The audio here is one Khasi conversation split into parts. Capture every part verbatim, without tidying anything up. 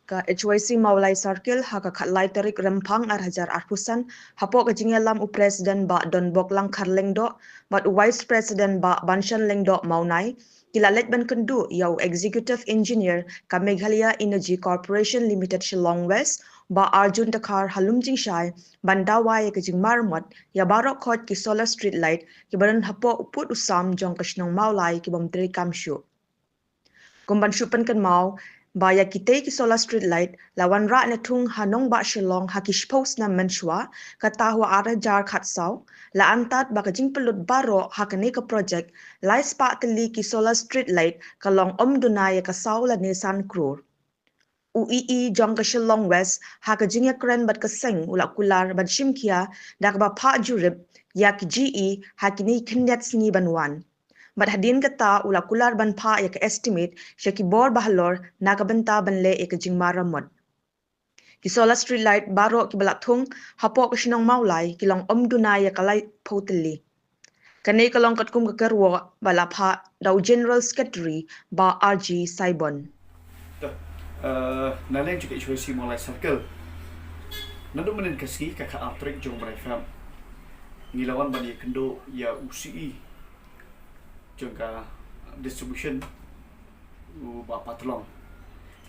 Ka H Y C Mawlai Circle ha ka khatlai tarik Rymphang ar hajar arphew san, hapoh ka jingïalam u President Bah Donbok Langkhar Lyngdoh bad u Vice President Bah Banshan Lyngdoh Mawnai, ki la leit ban kynduh ïa u Executive Engineer ka Meghalaya Energy Corporation Limited Shillong West, Bah Arjun Dkhar, ha Lumjingshai, ban dawa ïa ka jingmaramot ïa baroh khoit ki solar street light kiba don hapoh u pud u sam jong ka shnong Mawlai ki bym treikam shuh. Kum ban shu pynkynmaw ba ïa kitei ki solar street light la wanrah ne thung ha nongbah Shillong ha ki shiphew snem mynshuwa, kata ha u ar hajar khatsaw, la antad ba ka jingpynlut baroh ha kane ka project lai spah tylli ki solar street light ka long ym duna ïa ka saw lane san klur. U E E jong ka Shillong West ha ka jingïakren bad ka seng u la kular ban shim khia da kaba phah jurip ïa ki G E ha kine khyndiat sngi ban wan. Bad hadien kata u la kular ban phah ïa ka estimate sha ki bor bahalor na ka bynta ban leh ïa ka jingmaramot. Ki solar street light baroh kiba la thung hapoh ka shnong Mawlai ki long ym duna ïa ka laiphew tylli. Kane ka long katkum ka kyrwoh ba la phah da u General Secretary Bah R G Saibon. Te, eh, na liang jong ka H Y C Mawlai Circle, naduh mynnin ka sngi ka khatar tarik jong u bnai Feb, ngi la wan ban ïakynduh ïa u C E jong ka distribution, u Bah Patlong.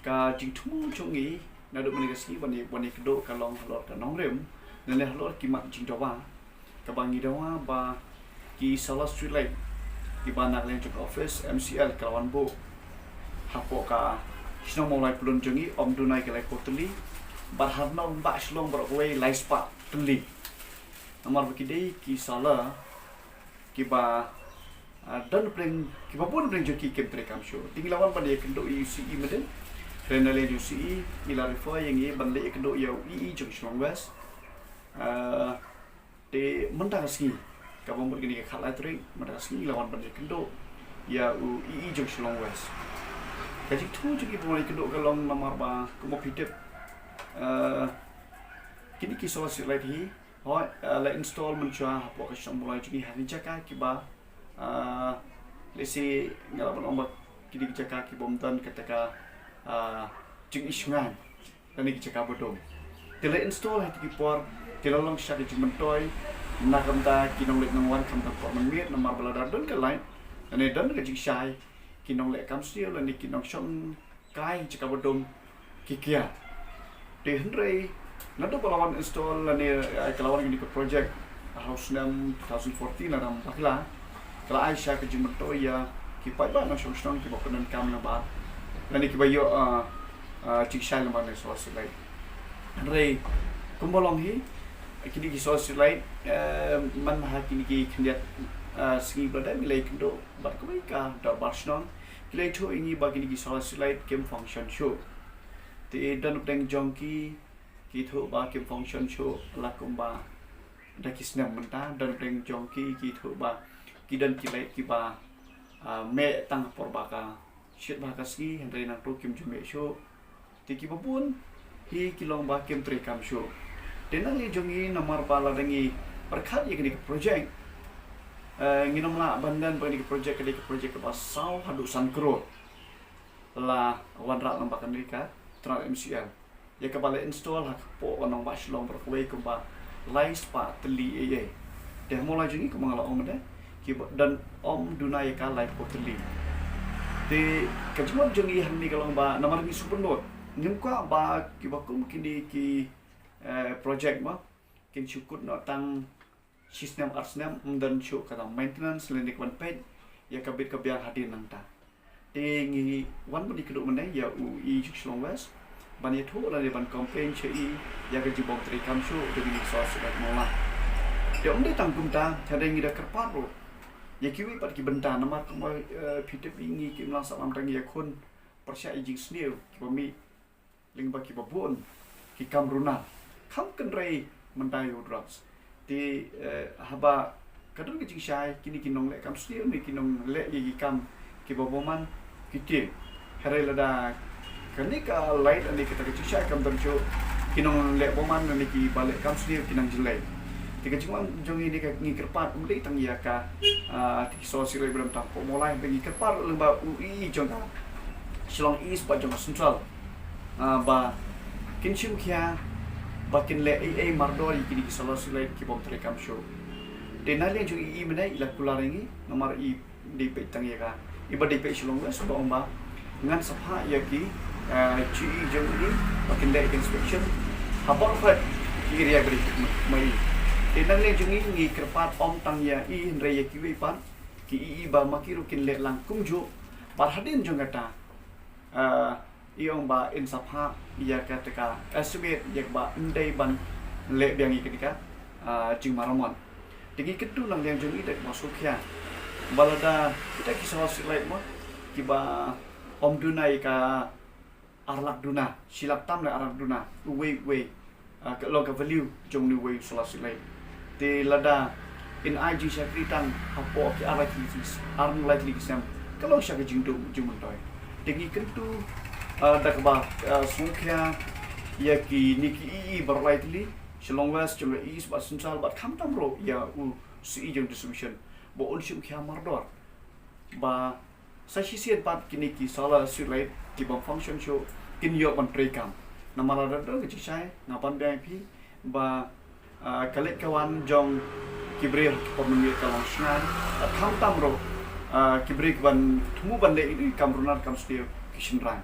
Ka jingthmu jong ngi naduh mynnin ka sngi ban ïa, ban ïakynduh ka long halor ka nongrim ne halor ki mat jingdawa, kaba ngi dawa ba ki solar street light kiba na ka liang jong ka office M C L ka la wan buh hapoh ka shnong Mawlai Pyllun jong ngi ym duna ïa ka laiphew tylli, bad ha nongbah Shillong baroh kawei lai spah tylli. Namar ba ki dei ki solar kiba, ah, don pdeng, kiba bun pdeng jong ki kim treikam shuh. Te ngi la wan ban ïakynduh ïa u C E mynta. Te na liang jong u C E ngi la refer ïa ngi ban leit ïakynduh ïa u E E jong Shillong West. Ah, te mynta ka sngi, kaba mut kane ka khatlai tarik, mynta ka sngi ngi la wan ban ïakynduh ïa u E E jong Shillong West. Ka jingthmu jong ngi ban ïakynduh ka long namar ba kumba phi tip, eh, kine ki solar street light hi, hooid, eh, la install mynshuwa hapoh ka shnong Mawlai jong ngi ha ki jaka kiba, eh, lehse nga lah ban ong ba kine ki jaka ki bym don kata ka, eh, jingïohi shngaiñ lane ki jaka ba dum. Te la install ha kito ki por, te la long sha ka jingmyntoi na ka bynta ki nongleit nongwan khamtam por mynmiet, namar ba lada don ka light lane don ka jingshai, ki nongleh kam sniew lane ki nongshong kai jaka ba dum ki kiad. Te hynrei naduh ba la wan install lane, eh, ka la wan kane ka project ha u snem two thousand fourteen, lada ngam bakla, ka la ai sha ka jingmyntoi ïa ki paidbah nongshong shnong kiba pyndonkam lyngba lane kiba ïoh, eh, eh, jingshai lyngba kane ka solar street light. Hynrei kumba long hi, kine ki solar street light, eh, man ha kine ki khyndiat, eh, sngi ba la dep ngi la ïakynduh bad kawei ka dorbar shnong, ki la ïathuh ïa ngi ba kine ki solar street light kim function shuh. Te don pdeng jong ki ki ïathuh ba kim function shuh la kumba da ki snem mynta, don pdeng jong ki ki ïathuh ba ki don ki light kiba, ah, meh tang por ba ka shit ba ka sngi, hynrei nangta kim ju meh shuh. Te kiba bun hi ki long ba kim treikam shuh. Te na liang jong ngi namar ba lada ngi pyrkhat ïa kane ka project, eh, ngin ym lah ban don ba kane ka project ka dei ka project kaba saw haduh san klur. La wanrah lyngba kane ka tnat M C L ïa kaba la install ha ka pdeng nongbah Shillong baroh kawei kumba lai spah tylli ei ei. Te ha Mawlai jong ngi kumba nga la ong mynta, kiba don ym duna ïa ka laiphew tylli. Te ka jingmut jong ngi hangne ka long ba namar ngi sngewbha, ngim kwah ba kiba kum kine ki, eh, project ba kin shu kut noh tang shi snem ar snem, ym don shuh kata maintenance lane ka ban peit ïa ka bit ka biang hadien nangta. Te ngi wan ban ïakynduh mynne ïa u E E jong Shillong West ban ïathuh lane ban complain sha i ïa ka jingbym treikam shuh jong kine ki solar street light Mawlai. Te ym dei tang kumta, hynrei ngi da kyrpad ruh ïa kiwei pat ki bynta, namar kumba, eh, phi tip, ngi kim lah sah lam tang ïakhun pyrshah ïa jingsniew kiba mih lyngba kiba bun ki kam runar, kham kynrei mynta ïa u drugs. Te, eh, haba ka don ka jingshai, kine ki nongleh kam sniew ne ki nongleh ïa ki kam kiba bymman ki tieng. Hynrei lada kane ka light lane kata ka jingshai kam don shuh, ki nongleh bymman lane kiba leh kam sniew ki nang jyllei. Te ka jingwan jong ngi ne ka, ngi kyrpad ym dei tang ïa ka, ah, ki solar street light ba don tang hapoh Mawlai, hynrei ngi kyrpad lyngba u E E jong ka Shillong East bad jong ka Central. Ah, ba kin shim khia ba kin leh ei ei mardor ïa kine ki solar street light ki bym treikam shuh. Te na liang jong i mynne i la kular ïa ngi namar i dei peit tang ïa ka, i ba dei peit Shillong West ba ong ba ngan sa phah ïa ki, ah, G E jong i ba kin leh inspection ha baroh ki area ba dei mai. Te na liang jong i ngi kyrpad ym tang ïa i hynrei ïa kiwei pat ki i ba ma ki ruh kin leh lang kumjuh. Bad hadien jong kata, ah, i ong ba in sa phah ïa kata ka estimate ïa ba ym dei ban leh biang ïa kata ka, ah, jingmaramot. Te ngi kyntu na liang jong i da kaba sngewkhia ba lada kita ki solar street light mo kiba ym duna ïa ka ar lak duna, shi lak tam leh ar lak duna uwei uwei, ah, ka long ka value jong une uwei u solar street light. Te lada in ai jingshakri tang hapoh ki ar lai tylli ki, ar lai tylli ki snem, ka long sha ka jingduh jingmyntoi. Te ngi kyntu, ah, da kaba, ah, sngewkhia ïa kine ki i i baroh lai tylli, Shillong West, Shillong East bad Central bad khamtam ruh ïa u C E jong distribution ba un shim khia mardor ba sa shisien pat kine ki solar street light ki bym function shuh kin ïoh ban treikam. Namar lada don ka jingshai nga ban biang ïa phi ba, ah, ka leit ka wan jong ki briew ha ki por mynmiet ka long shngaiñ, bad khamtam ruh, ah, ki briew ki ban thmu ban leh ïa kine ki kam runar kam sdiew ki shynrang.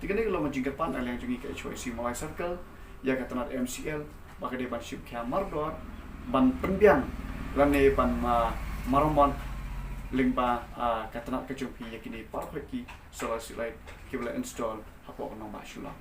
Te kane ka long ka jingkyrpad na liang jong ngi ka H Y C Mawlai Circle ïa ka tnat M C L ba ka dei ban shim khia mardor ban pynbiang lane ban, ah, maramot lyngba, ah, ka tnat ka jong phi ïa kine baroh ki solar street light kiba la install hapoh ka nongbah Shillong.